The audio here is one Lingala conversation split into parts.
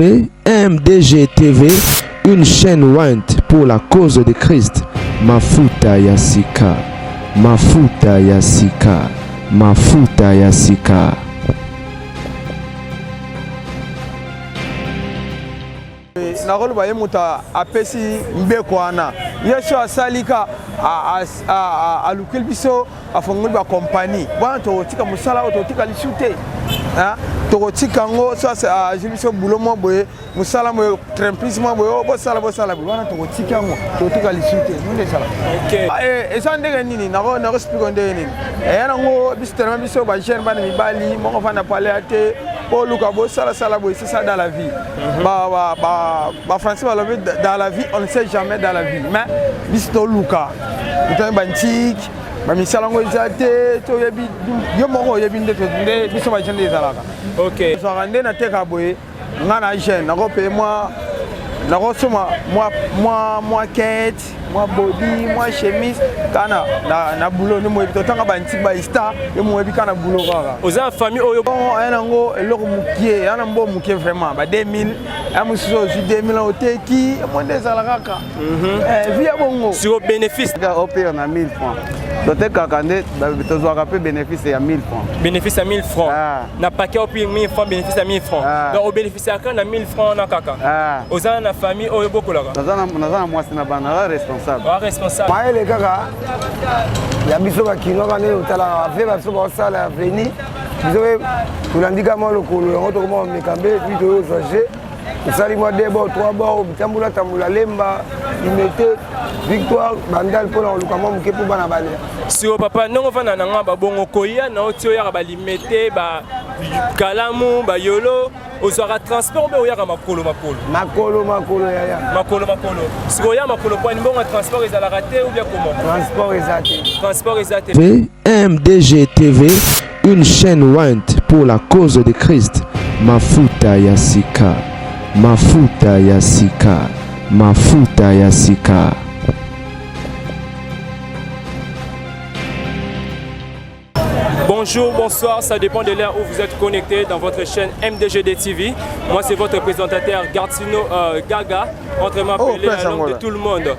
MDG TV, une chaîne ointe pour la cause de Christ. Mafuta ya sika, mafuta ya sika, mafuta ya sika. Nakoloba ye moto apesi mbeko wana, ye so asali ka alukeli biso, afongoli bakompani wana, tokotika mosala oyo, tokotika lisu te, tokotika yango. So azwi biso bulo mwa boye, mosala boye, tremplis mwa boye, oh, bosala bosala boye wana, tokotika yango, tokotika lisu te. Nde ezala eza ndenge nini? Nakoexplike ndenge nini eya nango. Biso telema, biso bajeune, bana mibali moko fanda palea te, oluka bosalasala boye. C'est ça dans la vie. Bafrançais balobi: dans la vie, on ne sait jamais dans la vie. Mais biso toluka totami bantike, bamisala yango eza te. Toyebi yo moko, oyebi nde nde biso bajeune nde ezalaka. Ezwaka nde nateka boye, nga na jeune nakopaye mwa, nakosomba mwa kete, mwa body, mwa chemise kaka na boulot. Nde moyebi totanga bantike baista, ye moyebi kaka na boulot kaka. Oza na famille oyo? Bon, aya nango eloko mokie, ya na mbo mokie vraiment, ba 2000 ya mosusu, ozwi 2000, oteki mo, nde ezala kaka vie ya bongo. Siko bénéfice? Eau pure na 1000 francs totekaka, nde tozwaka mpe bénéfice ya 1000 francs. Bénéfice ya 1000 francs? Na paquet eau pure 1000 francs, bénéfice ya 1000 francs. Donc obénéficiaka na 1000 francs wana kaka? Oza na famille oyo bokolaka? Naza na mwasi na bana, naza responsable. Oza responsable. Mayele kaka ya biso bakinois kaka nde otalaka ave babiso baosala aveni, biso mpe tolandi ka mwa lokolo yango, tokoma komeka mbe, puis toyozwa je tosali mwa deux bord, trois bord, bitambola tambola, Lemba, Limete, Victoire, Bandal, mpona koluka mwa moke mpo bana balia. Siko papa, ndenge ofanda na nga babongo, koya na oti, oyaka balimete, bakalamu, bayolo, ozwaka transport mpe oyaka makolo makolo? Makolo makolo, yaya. Makolo makolo. Siko oya makolo kwani mbongo ya transport ezalaka te ou bien comment? Transport eza te. Transport eza te. MDG TV, une chaîne ointe pour la cause de Christ. Mafuta ya sika, mafuta ya sika, mafuta ya sika. Bonjour, bonsoir, ça dépend de l'heure où vous êtes connecté dans votre chaîne MDGD TV. Moi, c'est votre présentateur Gartino Gaga, autrement appelé la langue de tout le monde.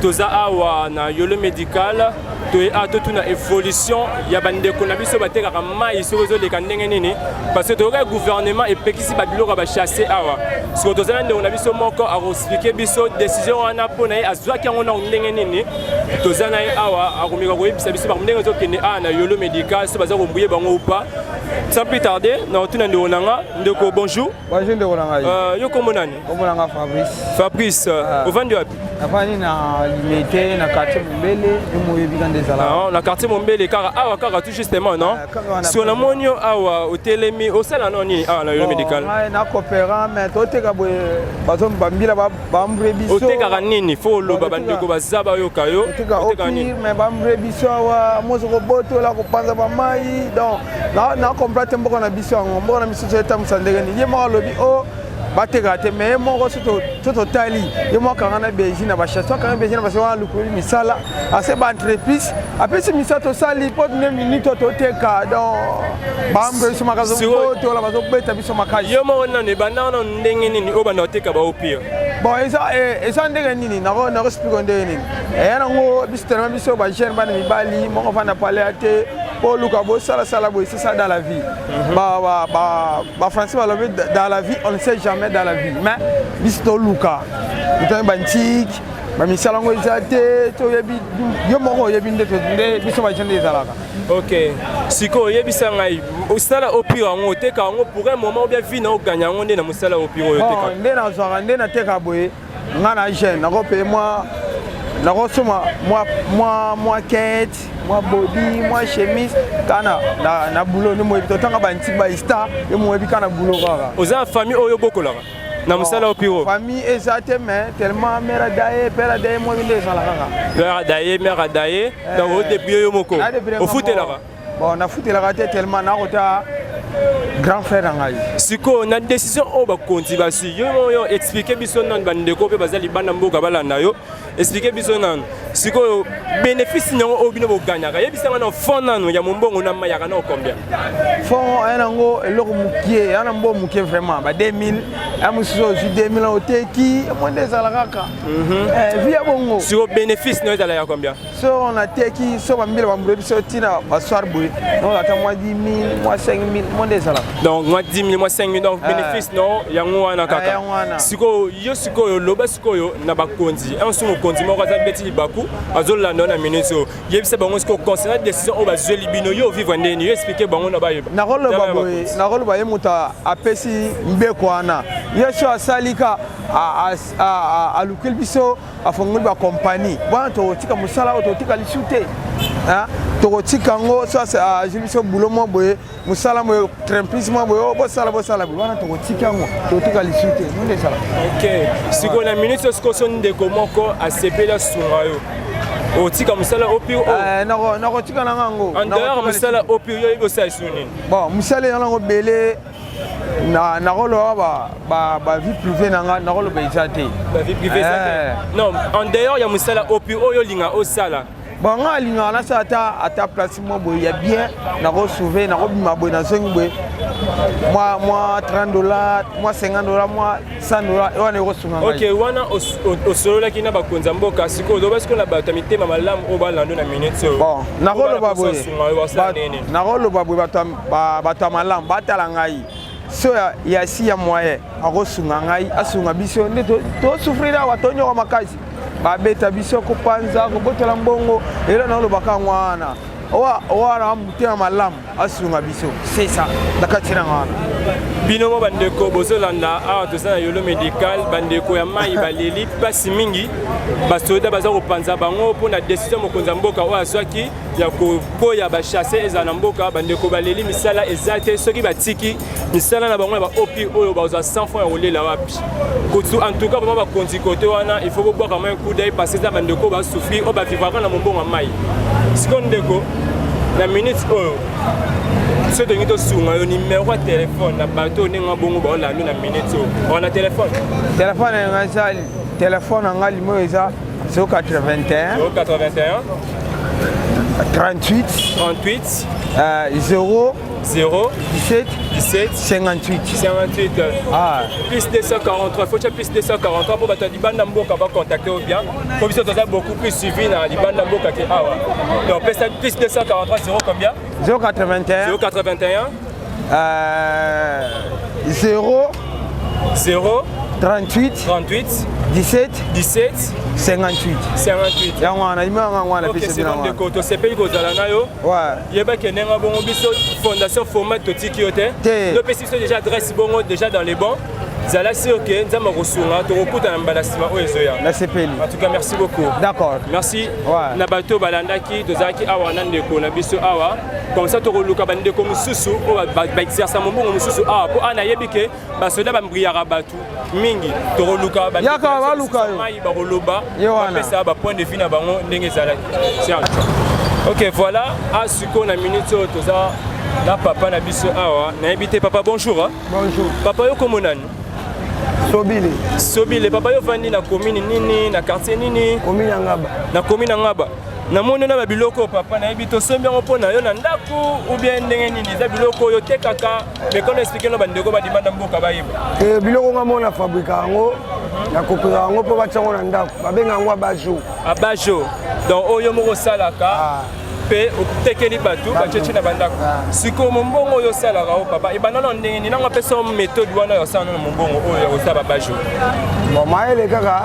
Toza awa na Yolo Médical, toye a totuna évolution ya bandeko na biso batekaka mai, soki ozoleka ndenge nini, parce que toyoka gouvernement epekisi babiloko ya bachasse awa. Sikoyo toza na ndeko na biso moko, akoexplike biso décision wana mpo na ye azwaki yango na ndenge nini. Toza na ye awa, akomeka koyebisa biso makambo ndenge ezokende awa na Yolo Médical, so baza kombuye bango ou pas. Sans plus tarder, na otuna ndeko na nga. Ndeko, bonjour. Bonjour, ndeko na ngai. Yo kombo nani? Kombo na nga Fabrice. Fabrice, ovandi wapi? Nafandi na Limete, na quartier Mombele, yo moyebi ka nde ezalaka. Na quartier Mombele kaka awa kaka, tout justement, non? So namoni yo awa otelemi, osala no nini awa na Yolo Médical? Ngai na coopérant, mais toteka boye, bazo bambila bambre biso. Otekaka nini? Fo oloba, bandeko baza bayoka yo. Otekaka eau pure, mais bambre biso awa, moso kobotola, kopanza bamai. Donc na comprendre te mboka na biso yango, mboka na biso so etambwisa ndenge nini. Ye moko alobi o batekaka te, mais ye moko so totali, ye moko akanga na Belgique na bachasse, akanga Belgique na base wana, alukoli misala, ase baentreprise, apesi misala, tosali mpo ne minute toteka. Donc bambre biso makasi, botola, bazobeta biso makasi. Yo moko nano ebanda wana ndenge nini oyo banda oteka baeau pure? Bon, eza ndenge nini? Nakoexplike ndenge nini eya nango. Biso telema, biso bajeune, bana mibali moko fanda palea te, mpo oluka bosalasala boye. C'est ça dans la vie. Bafrançais balobi: dans la vie, on ne sait jamais dans la vie. Mais biso toluka totami bantike, bamisala yango eza te. Toyebi yo moko, oyebi nde nde biso bajeune nde ezalaka. Ok, sikoyo oyebisa ngai, osala eau pure yango, oteka yango pour un moment ou bien vie na oganya yango nde na mosala eau pure oyo oteka? Nde nazwaka, nde nateka boye, nga na jeune nakopaye mwa, nakosomba mwa kete, mwa body, mwa chemise kaka na boulot. Nde moyebi totanga bantike baista, ye moyebi kaka na boulot kaka. Oza na famille oyo obokolaka na mosala eau pure? Famille eza te, mais tellement mère adaye, père adaye, moyebi nde ezala kaka. Père adaye, mère adaye, donc odébrouille yo moko. Ofutelaka? Bon, nafutelaka te, tellement nakota. Grand frère na ngai. Sikoyo na décision oyo bakonzi bazwi, yo oyo explique biso nanu, bandeko mpe baza libanda mboka balanda yo, explique biso nanu sikoyo bénéfice nango oyo bino boganyaka. Yebisanga na fond nanu ya mombongo na mayaka na combien? Fond aya nango eloko mokie, ya na mbongo mokie vraiment, ba 2000 ya mosusu ozwi 2000 oteki mo nde ezala kaka vie ya bongo. Sikoyo bénéfice nayo ezala ya combien? So nateki so bambila bambula biso ntina basoir boye, ata mwa 10 000, mwa 5 000 mo nde ezalaka. Donc mwa 10 000, mwa 5 000, donc bénéfice no yango wana kaka. Sikoyo yo, sikoyo loba sikoyo na bakonzi un so mokonzi moko aza beti libaku azolanda na minute oyo, yebisa bango sikoyo concernant décision oyo bazweli bino, yo ovivre ndeni, yo explique bango na bayeba. Nakoloba boye, nakoloba ye moto apesi mbeko wana, ye so asali ka alukeli biso, afongoli bakompagnie wana, tokotika mosala oyo, tokotika lisu te, tokotika yango. So azwi biso bulo mwa boye, mosala boye, tremplis mwa boye, bosala bosala boye wana, tokotika yango, tokotika lisu te, nde esala. Ok, sikoyo na minute oyo, sikoyo so ndeko moko asepeli asunga yo, otika mosala opi? Nakotika nanga yango. En dehors mosala opi, yo oyebi osala esu nini? Bon, mosala eza nango ebele. Nakoloba bavie privée na nga, nakoloba eza te. Bavie privée eza te? Non, en dehors ya mosala opi oyo olinga osala. Bon, nga alingaka nasala ata place mwa boye ya bien, nakosauve, nakobima boye, nazongi boye, mwa 30 $, mwa 50 $, mwa 100 $ wana ekosunga. Ok, wana osololaki na bakonzi ya mboka. Sikoyo oloba sikoyo na bato ya mitema malamu oyo balando na minute oyo. Bon, nakoloba boye, bato ya malamu batala ngai, so ya si ya moyen akosunga ngai, asunga biso nde tosouffrir awa, tonyoka makasi, babeta biso, kopanza, kobotola mbongo. Elo naolobaka yango wana wana, motema malamu asunga biso, c'est ça na kati nanga wana. Bino mo bandeko bozolanda awa, toza na Yolo Médical. Bandeko ya mai baleli mpasi mingi, basoda baza kopanza bango mpona décision mokonzi ya mboka oyo azwaki ya koboya bachasse ezala na mboka. Bandeko baleli, misala eza te. Soki batiki misala na bango ya baopi oyo, bazwa 100 francs ya kolela wapi kutu? En tout cas vraiment, bakonzi kote wana, il faut bobwaka mwa coup d'œil, parce eza bandeko basouffrir oyo bavivaka na mombongo ya mai. Sikoyo ndeko, na minute oyo, soki tolingi tosunga yo, numéro ya telefone na bato oyo ndenge bongo baolanda na minute oyo, oka na telefone? Telefone na nga eza, telefone na nga limo eza 081. 081. 38. 38. 0. 0. 17. 17. 58. 58. Ah. Plus 243, faut tia plus 243 mpo bato ya libanda mboka bacontacte yo bien, po biso toza beaucoup plus suivi na libanda mboka ke awa. Donc pesa plus 243, 0 combien? 081. 081. 0. 0. 38. 38. 17. 17. 58. 58. Yango wana ime yango wana. Ok, c'est bon ndeko, tosepeli kozala na yo. Yebaki ndenge bongo biso fondation format totiki yo te. Topesi biso déjà adresse bongo, déjà dans les bons. Zala sûr ke Nzambe akosunga, tokokutana mbala nsima oyo ezoya. Nasepeli. En tout cas, merci beaucoup. D'accord. Merci. Na bato oyo balandaki, tozalaki awa na ndeko na biso awa. Comme ça tokoluka bandeko mosusu oyo baexercer mombongo mosusu awa, mpo awa nayebi ke basoda bambriyaka bato mingi. Tokoluka Yaka, baluka yo. mai bakoloba. Ye wana. Bapesa bapoint de vue na bango ndenge ezalaki. Serge, ok, voilà. A sikoyo na minute oyo toza na papa na biso awa, nayebi te. Papa, bonjour, hein? Bonjour. Papa, yo kombo nani? Sobile. Sobile. Papa, yo vandi na commune nini, na quartier nini? Commune ya Ngaba. Na commune ya Ngaba. Namoni na babiloko oyo, papa, nayebi tosombi yango mpo na yo na ndako ou bien ndenge nini? Eza biloko oyo otekaka? Mais kono explique no bandeko badimanda mboka bayeba. Biloko nga mona fabrika yango, nakopeka yango mpo batia yango na ndako. Babenga yango abat-jour. Abat-jour, donc oyo moko osalaka mpe otekeli bato, batietie na bandako. Sikoyo mombongo oyo osalaka oyo, papa, ebanda na ndenge nini? Nango apesa yo méthode wana ya osala nano mombongo oyo ya kosala baabat-jour? Bon, mayele kaka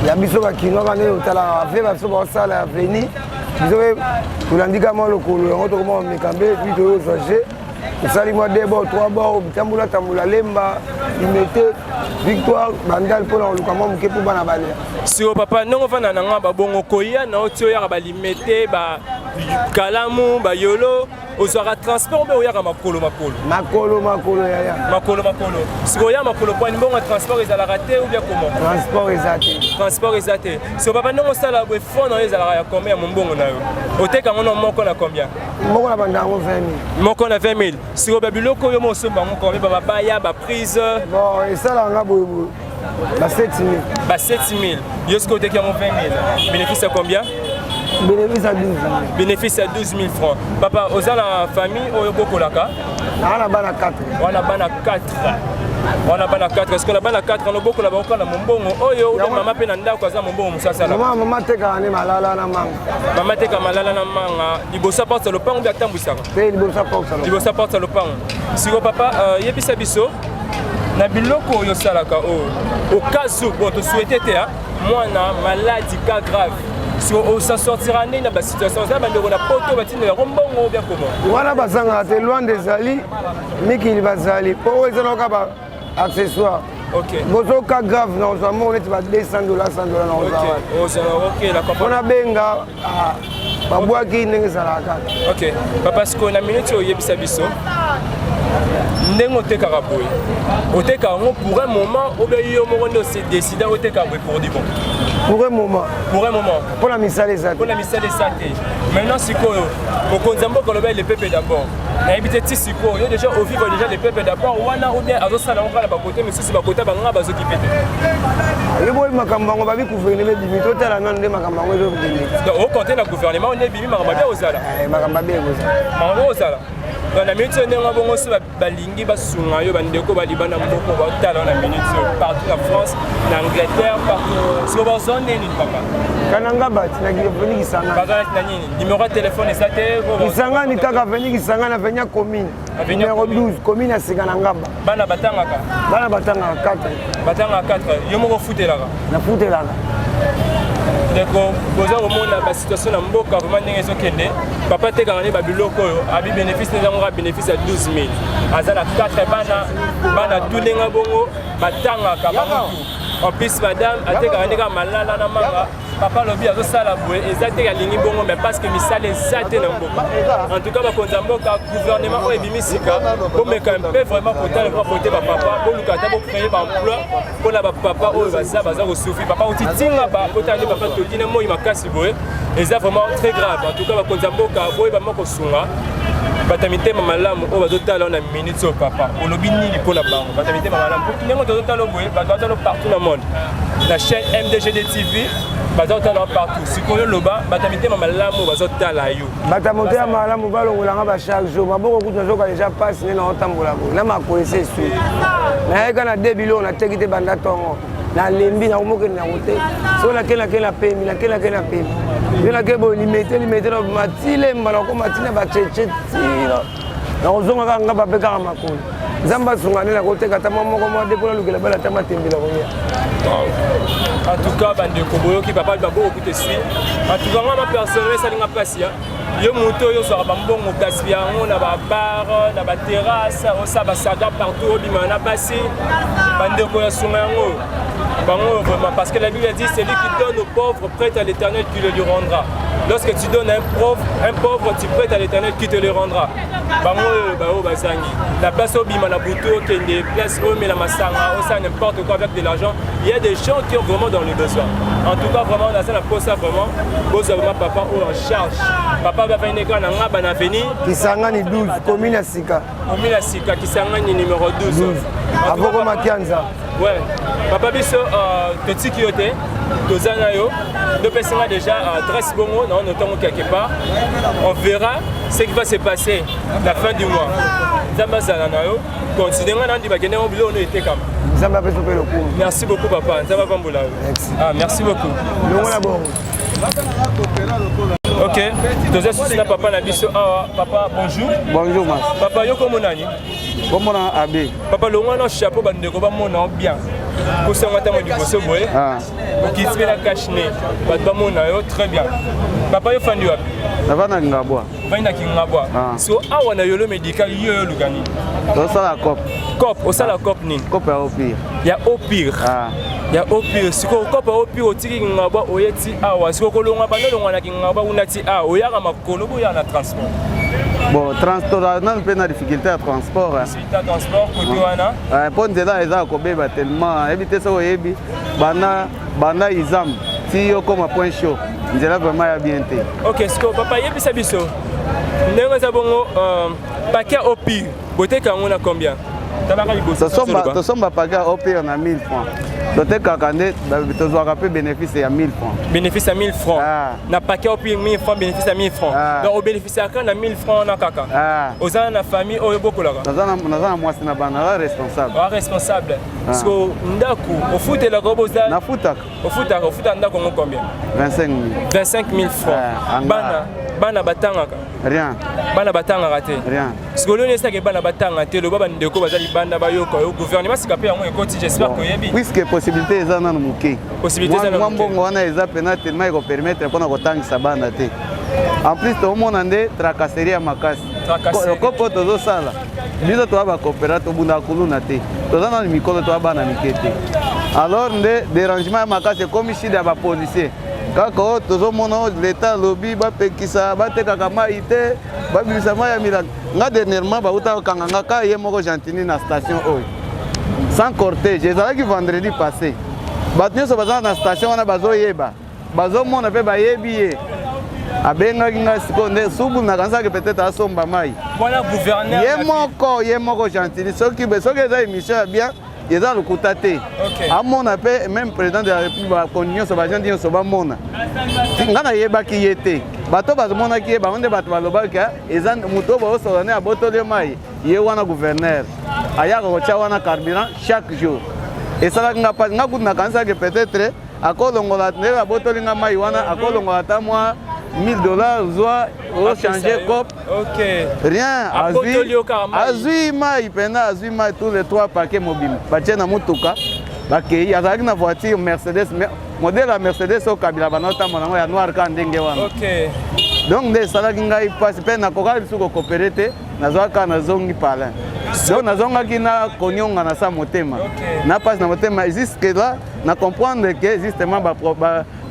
ya biso bakinois nde otalaka bavie babiso baosala ya veni, biso mpe tolandi ka mwa lokolo yango, tokoma komeka mpe puis toyozwa je tosali mwa deux bord, trois bord, bitambola tambola, Lemba, Limete, Victoire, Bandal, mpona koluka mwa moke mpo bana balia. Siko papa, ndenge ofanda na nga babongo, koya na oti oyaka Balimete, Bakalamu, Bayolo, ozwaka transport mpe oyaka makolo makolo? Makolo makolo, yaya. Makolo makolo. Sikoyo oya makolo pwani? Mbongo ya transport ezalaka te ou bien comment? Transport eza te. Transport eza te. So papa, ndenge osala boye, fond na yo ezalaka ya combien ya mombongo na yo? Oteka yango na moko na combien? Moko na banda yango 20 000. Moko na 20 000. Sikoyo babiloko oyo mosomba yango combien? Bamabaya, baprise? Bon, esalaka nga boyeboye ba 7 000. Ba 7 000. Yo sikoyo oteki yango 20 000, bénéfice ya combien? Bénéfice ya 12 000. Bénéfice ya 12 000 francs. Papa, oza na famille oyo bokolaka? Naa na bana 4. Wana bana 4, wana bana 4. Est-ce que na bana 4 wana obokola bango na mombongo oyo obe? Mama mpe na ndako aza mombongo mosu asala? Mama atekaka nde malala na manga. Mama ateka malala na manga liboso ya porte ya lopango mpe atambwisaka? Te, liboso ya porte. Liboso ya porte ya lopango. Siko papa, yebisa biso na biloko oyo osalaka oyo, au cas où, bon, tosouhaite te, mwana maladi, cas grave, so osa sortira ndenge na basituation oza? Bandeko na poto batindelako mbongo bien comment? Wana bazangaka te. Lwanda ezali, mikili bazali, mpo oyo eza naoka ba accessoire. Bozo cas grave na kozwa mbongo neti ba 200 dollars, 100 dollars na kozwa mpona benga babwaki ndenge ezalaka kaka. Ok papa, sikoyo na minute oyo, oyebisa biso ndenge otekaka boye, oteka yango pour un moment obe yo moko nde ose décida oteka boye pour du bon? Pour un moment. Pour un moment. Mpona misala eza te. Mpona misala eza te. Maintenant sikoyo, mokonzi ya mboka aloba "le peuple d'abord". Nayebi te ti sikoyo yo déjà ovivre déjà le peuple d'abord wana, ou bien azosala yango kaka na bakote misusu, bakote banganga bazokipe te? Yo boyi makambo yango babi gouvernement ebimi, totala nano nde makambo yango ezokende. Donc okonte na gouvernement nde ebimi, makambo abe ozala? Makambo abe ekozala. Makambo ozala. Donc na minute oyo, ndenge bongo so balingi basunga yo, bandeko balibanda moko batala na minute oyo partout na France, na Angleterre, partout, siko bazwa nini, papa? Kananga bati na avenue Kisangani. Baza na nini? Numéro ya telefone eza te? Kisangani kaka, avenue Kisangani, avenue ya commune numéro 12, commune ya sika na Ngaba. Bana batangaka? Bana batangaka 4. Batangaka 4. Yo moko ofutelaka? Nafutelaka. Ndeko, boza komona basituation na mboka vraiment ndenge ezokende. Papa atekaka nde babiloko oyo abi bénéfice nde yango kaka bénéfice ya 12 000. Aza na 4 bana, bana tu ndenge bongo batangaka bango tu. En plus madame atekaka nde kaka malala na manga. Papa alobi azosala boye eza te alingi bongo, mais parce que misala eza te na mboka. En tout cas bakonzi ya mboka, gouvernement oyo ebimi sika, bomeka mpe vraiment kotala vraiment kote bapapa, boluka ata bocréer baemploi mpona bapapa oyo baza kosouffrir. Papa oti tinga botala nde papa todi na moi makasi boye, eza vraiment très grave. En tout cas bakonzi ya mboka, boyeba moko kosunga bato ya mitema malamu oyo bazotala na minute oyo. Papa, olobi nini mpona bango, bato ya mitema malamu? Ndenge tozotala boye, bato bazotala partout na monde na chaîne MDGD TV, bazotala partout. Sikoyo oloba bato ya mitema malamu bazotala yo. Bato ya motema malamu balongolanga ba chaque jour maboko kutu nazoka deja mpasi nde naotambola boye na makolo ese esui nayeka na de biloko nateki te banda ntongo, nalembi, nakomokende yango te. So nake nake na pemi, nake nake na pemi, yo nake boye limete limete na matilemba, nakoma ntina bacece tina nakozonga kaka nga bape kaka makolo. Nzambe asunga nde nakoteka ata mwa moko mwa de mpona lukela bala ata matembela kolia. En tout cas bandeko, boyoki papa baboko kuta esui. En tout cas nga ma personnel esalinga mpasi ya yo moto oyo ozwaka bambongo, gaspille yango na babar, na baterrasse, osala basaga partout, obima na basi. Bandeko ya sunga yango bango vraiment, parce que la Bible dit: "Celui qui donne aux pauvres prête à l'Éternel qui le lui rendra." Lorsque tu donnes à un pauvre, tu prêtes à l'Éternel qui te le rendra. Bango oyo baoyo bazangi la place, obima na butu, okende place omela masanga, osala n'importe quoi avec de l'argent. Il y a des gens qui ont vraiment dans le besoin. En tout cas vraiment naza na posa vraiment bozwa vraiment papa oyo en charge. Papa bafandi kaka na Ngaba na avenue Kisangani 12, commune ya sika. Commune ya sika, Kisangani numéro 12. Avoko Makianza. Ouais papa, biso totiki yo te, toza na yo. Topesinga déjà adresse bongo na notango quelque part, on verra ce qui va se passer la fin du mois. Nzambe azala na yo, continue. Nga nandi bakende yango biloko no etekama. Nzambe apesa mpe lokumu. Merci beaucoup papa, Nzambe apambola yo. Ah, merci beaucoup. Longola bongo. Ok, toza susu na papa na biso awa. Papa, bonjour. Bonjour ma. Papa, yo komona nani? Komona Abe. Papa, longwa na chapeau, bandeko bamona bien. Kosanga ntango liboso boye, okiti mpe na cache-nez, bato bamona yo très bien. Papa, yo fandi wapi? Navanda Ngabwa. Fandi na Kingabwa. So awa na Yolo Médical, yo yo oluka nini? Tosala cop. Cop, osala cop nini? Cop ya opire. Ya opire. Ya opire. Sikoyo cop ya opire, otiki Kingabwa, oye ti awa. Sikoyo kolongwa, banda olongwa na Kingabwa kuna ti awa, oyaka makolo, boyaka na transport? Bon, transport nanu mpe na difficulté ya transport. Difficulté ya transport côté wana. Mpo nzela eza ya kobeba tellement, yebi te soki oyebi banda banda Izam ti okoma Point Chaud, nzela vraiment ya bien te. Ok, siko papa, yebisa biso ndenge eza bongo, paquet eau pure boteka yango na combien? Talaka liboso. Tosomba paquet eau pure na 1000 francs, totekaka nde tozwaka mpe bénéfice ya 1000 francs. Bénéfice ya 1000 francs? Ah. Na paquet eau pure 1000 francs, bénéfice ya 1000 francs? Ah. Donc obénéficiaka na 1000 francs na kaka? Ah. Oza na famille oyo bokolaka? Naza na mwasi na bana, naza responsable. Oza responsable. Siko ndako ofutelaka o boza? Nafutaka. Ofutaka, ofuta ndako yango combien? 25 000. 25 000 francs? Ah, anga. Bana batangaka? Rien. Bana batangaka te? Rien. Sikoyo loni esaki bana batanga te? Loba, bandeko baza libanda bayoka yo. Gouvernement sika mpe yango ekoti, j'espère koyebi. Puisque possibilité eza nano moke. Possibilité eza nano mwa moke. Mbongo wana eza pena tellement ekopermettre mpona kotangisa bana te. En plus tomona nde tracasserie ya makasi. Tracasserie. Kopo tozosala biso, toya bacoopéra, tobundaka kuluna te, toza nano mikolo, toya bana mike te. Alors nde dérangement ya makasi ekomi shida ya bapolicier kaka oyo tozomona oyo leta alobi bapekisa batekaka mai te, babimisa mai ya milanga. Nga dernièrement bauta kokanga nga ka ye moko Gentini na station oyo sans cortège. Ezalaki vendredi passé. Bato nyonso baza na station wana bazoyeba, bazomona mpe bayebi ye. Abengaki ngai sikoyo nde subu, nakanisaki peut-être asomba mai. Wana gouverneur? Ye moko, ye moko Gentini. Soki eza émission ya bien, eza lokuta te. Amona mpe même président de la République, bakonzi nyonso, baagent nyonso bamona. Nga nayebaki ye te, bato bamonaki ye, bango nde bato balobaki eza moto oyo baosola nde abotoli ye mai. Ye wana gouverneur ayaka kotya wana carburant chaque jour. Esalaki nga mpasi. Nga kutu nakanisaki peut-être akolongola ndenge abotoli nga mai wana, akolongola ata mwa 1000 $, zwa ochange cope. Rien. Abotoli yo kaka mai. Azwi mai mpena, azwi mai tous les trois paquet mobimba, batie na motuka, bakei. Azalaki na voiture Mercedes, modèle ya Mercedes oyo Kabila bana otambola yango ya noir kaka ndenge wana. Donc nde esalaki ngai mpasi mpe nakokaki lisusu kocoopérer te. Nazwaka kaka, nazongi palin. Donc nazongaki na konionga na sa motema, na mpasi na motema. Jusque là na comprendre que justement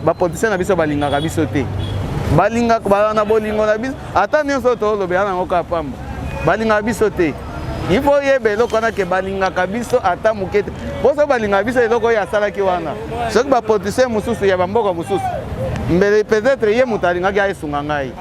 bapoliticien na biso balingaka biso te, balingaka bazala na bolingo na biso ata nyonso oyo tolobela nango kaka pamba. Balingaka biso te. Il faut oyeba eloko wana ke balingaka biso ata moke te. Mpo soki balingaka biso, eloko oyo asalaki wana, soki bapoliticien mosusu ya bamboka mosusu, mbele peut-être ye moto alingaki aesunga ngai.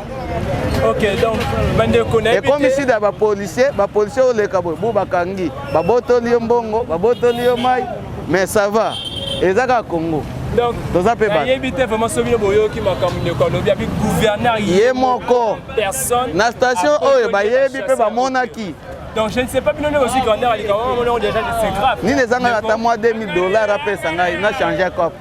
Ok, donc bandeko, nayebi Ekomi te. sida ya bapolicier. Bapolicier oleka boye bu bakangi, babotoli yo mbongo, babotoli yo mai. Mais ça va, eza kaka Congo. Donc Toza mpe bato. Nayebi te vraiment soki bino boyoki makambo ndeko alobi, abi gouverneur Ye moko. Personne Na station oyo bayebi mpe bamonaki. Donc je ne sais pas bino nde ozwi grandeur alika wana, mona déjà c'est grave. Nini ezangaka? Ata mwa 2000 $ apesa ngai na change cope.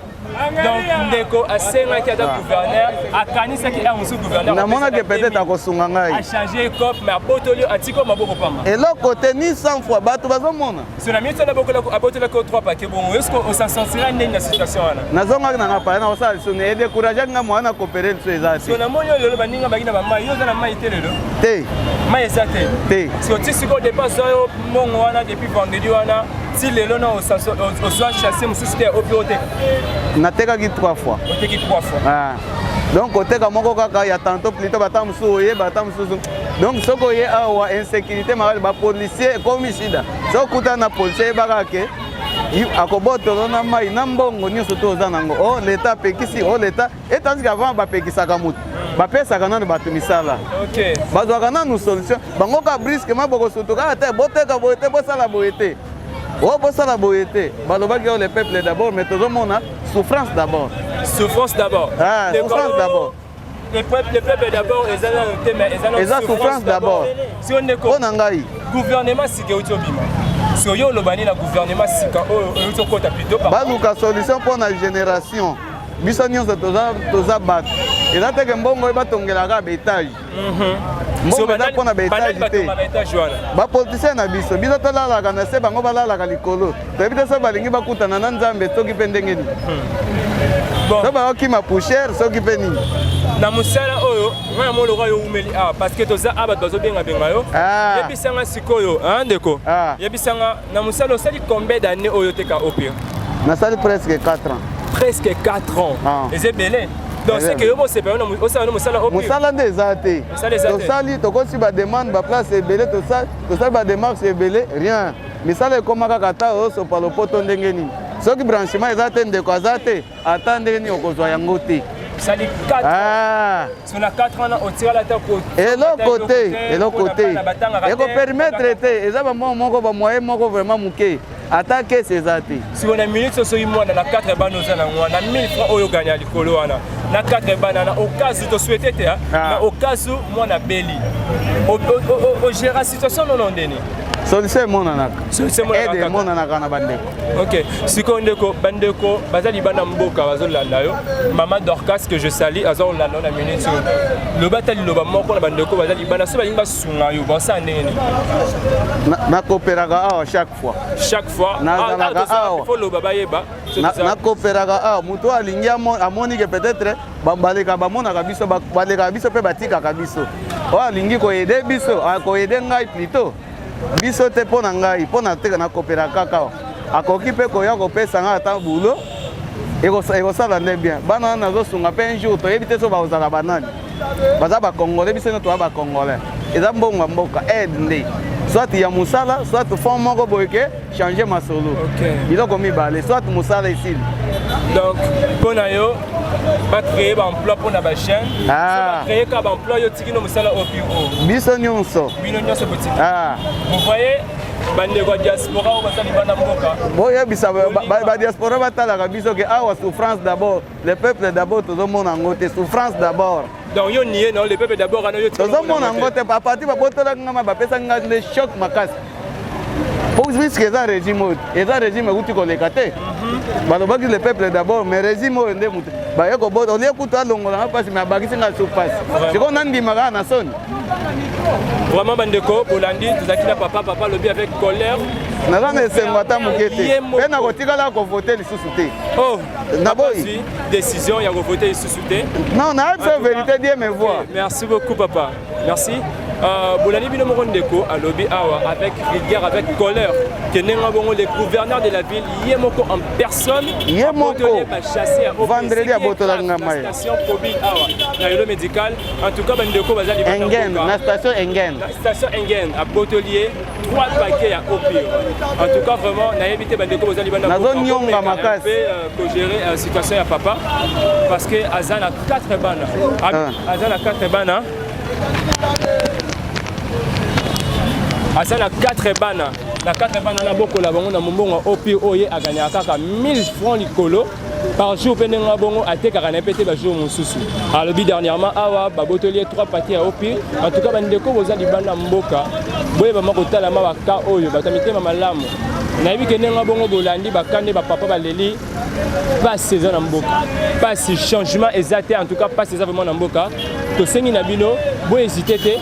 Donc ndeko asengaki ata gouverneur, akanisaki heure mosusu gouverneur Namonaki peut-être akosunga ngai. Achange cope, mais abotoli, atiki maboko pamba. Eloko te, ni 100 fois, bato bazomona. So na minute wana abotolaki o 3 paquet bongo, est ce que osensentira ndenge na situation wana? Nazongaki na nga pale na kosala lisusu, edécourageaki nga mwana coopérer lisusu eza So te. Namoni oyo lelo baninga baki na bamai, yo oza na mai te lelo? Te. Mai eza te? Te. So ti sikoyo dépense oyo, mbongo wana depuis vendredi wana ti lelo na ozwa sachet mosusu te opi oteka? Natekaki trois fois. Oteki trois fois? Ah. Donc koteka moko kaka ya tantôt plutôt bata mosusu oyeba ata mosusu. Donc soki oye awa, insécurité makasi, bapolicier ekomi shida. Soki okutana na policier, yebaka ke akobotolo na mai na mbongo nyonso to oza nango. O leta apekisi, o leta etandiki. Avant bapekisaka motu, bapesaka nanu bato misala, bazwaka nanu solution. Bango ka brusquement bokosutu kaka te, boteka boye te, bosala boye te, o bosala boye te. Balobaki o le peuple d'abord, mais tozomona souffrance d'abord. Souffrance d'abord. Ah, souffrance d'abord. Le peuple d'abord eza nano te, mais eza nano. Eza souffrance d'abord. Sio ndeko? Mpo na ngai. Gouvernement sika euti obima, so yo oloba nini na gouvernement sika oyo euti okota plutôt? Baluka solution mpo na génération. Biso nyonso toza bato. Eza teke mbongo oyo batongelaka baétage, mbongo eza mpo na baétage te. Baétage wana. Bapoliticien na biso, biso tolalaka na se, bango balalaka likolo. Toyebi te soki balingi bakutana na Nzambe soki mpe ndenge nini, so bakokima poussière soki mpe nini. Na mosala oyo ngai na moloka yo umeli awa, parce que toza awa, bato bazobengabenga yo. Yebisanga sikoyo, ndeko, yebisanga na mosala osali combien d'année oyo oteka eau pure? Nasali presque 4 ans. Presque 4 ans? Ah. Eza ebele. Donc c'est que yo bosepela osala no mosala opi. Mosala nde eza te. Tosali tokosi ba demande ba place ebele tosali tosali ba démarche ebele rien. Misala ekoma kaka ata osopa lopoto ndenge nini. Soki branchement eza te ndeko aza te ata ndenge nini okozwa yango te. Osali 4 ah. So na 4 ans otikala ata ko eloko te eloko te ekopermettre te eza bamwa moko bamoyen moko vraiment moke ata kese eza te siko na minute oyo soki mwana na 4 bana oza na mwana 1000 francs oyo oganya likolo wana na 4 bana na au cas où tosouhaite te ah. na au cas où mwana abeli ogera situation nono ndeni solution emonanaka aide emonanaka na bandeko ok sikoyo ndeko bandeko baza libanda mboka bazolanda yo mama dorcas que je sali aza kolanda yo na minute oyo loba ata liloba moko na bandeko baza libanda so balingi basunga yo basala ndenge nini nakoperaka awa chaque fois chaque fois nazalaka ah, awa faut loba bayeba nakoperaka awa moto oyo alingi amoni ke peut-être baleka bamonaka biso balekaka biso mpe batikaka biso oyo alingi koyede biso akoyede ngai plutôt biso te mpo na ngai mpo na teka nakoperaka kaka awa akoki mpe koya kopesa ngai ata boulot ekosala nde bien bana wana nazosunga mpe un jour toyebi te so bakozala banani baza ba congolais biso nyonso toza ba congolais eza mbongo ya mboka aide nde soit ya mosala soit fond moko boye ke change masolo okay. biloko mibale soit mosala esili donc mpo na yo bacreye baemploi mpo na bachaîne ah. bacreye kaka baemploi yo otiki no mosala opo biso nyonso bino nyonso botiki ah. vous voyez bandeko ya diaspora oyo baza libanda mboka boyebisa badiaspora batalaka biso ke awa souffrance d'abord Le peuple d'abord tozomona yango te souffrance d'abord. Donc yo nie na le peuple d'abord ana yo tozomona yango te à partir babotolaki nga ma bapesaki nga nde choc makasi po puisque eza régime oyo eza régime euti koleka te mhm. balobaki le peuple d'abord mais régime oyo nde moto baye kobota olie kutu alongola nga mpasi mais abakisi nga su mpasi sikoyo nandima kaka na soni Vraiment bandeko bolandi tozalaki na papa papa alobi avec colère naza na esengo ata moke te mpe nakotikala kovote lisusu te oh. naboyi décision ya kovote lisusu te non nayebi so vérité dieu me voit merci beaucoup papa merci euh, bolandi bino moko ndeko alobi awa avec rigueur avec colère ke ndenge bongo le gouverneur de la ville ye moko en personne ye moko vendredi abotolaki nga mai station kobile awa na yolo médical en tout cas bandeko baza libanda na station engen na station engen abotoli ye trois paquets ya eau pure en tout cas vraiment nayebi te bandeko boza libanda nazonyonga makasi mpe euh, kogérer euh, situation ya papa parce que aza na 4 bana ah. aza na 4 bana aza na 4 bana na 4 bana nabokola bango na mombongo ya eau pure oyo ye aganyaka kaka 1000 francs likolo par jour mpe ndenge bongo atekaka na ye mpe te bajour mosusu alobi dernièrement awa babotoli ye 3 paquet ya opi en tout cas bandeko boza libanda mboka boyeba ma kotala ma baka oyo bato ya mitema malamu nayebi ke ndenge bongo bolandi baka nde bapapa baleli pasi eza na mboka pasi changement eza te en tout cas pasi eza vraiment na mboka tosengi na bino bohésite te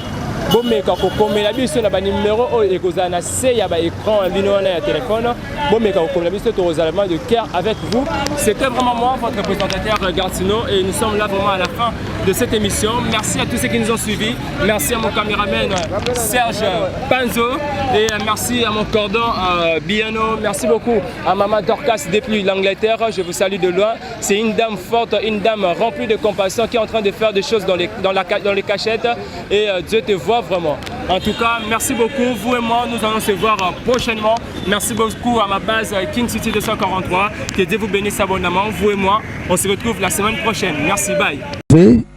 bomeka kokomela biso na banimero oyo ekozala na se ya baécran ya bino wana ya telefone Bomeka kokomela biso tokozala vraiment de cœur avec vous. C'était vraiment moi, votre présentateur Gartino, et nous sommes là vraiment à la fin de cette émission. Merci à tous ceux qui nous ont suivis. Merci à mon caméraman Serge Panzo et merci à mon cordon euh, Biano. Merci beaucoup à Maman Dorcas depuis l'Angleterre. Je vous salue de loin. C'est une dame forte, une dame remplie de compassion qui est en train de faire des choses dans les, dans la, dans les cachettes et euh, Dieu te voit vraiment. En tout cas, merci beaucoup. Vous et moi, nous allons se voir euh, prochainement. Merci beaucoup à ma base euh, King City 243. Que Dieu vous bénisse abondamment. Vous et moi, on se retrouve la semaine prochaine. Merci, bye.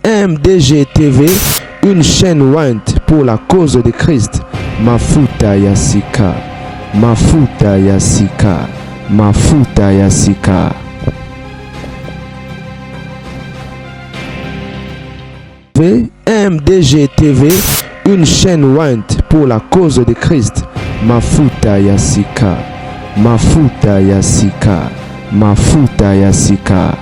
MDG TV, une chaîne ointe pour la cause de Christ. Mafuta ya sika. Mafuta ya sika. Mafuta ya sika. MDG TV, une chaîne ointe pour la cause de Christ. Mafuta ya sika. Mafuta ya sika. Mafuta ya sika.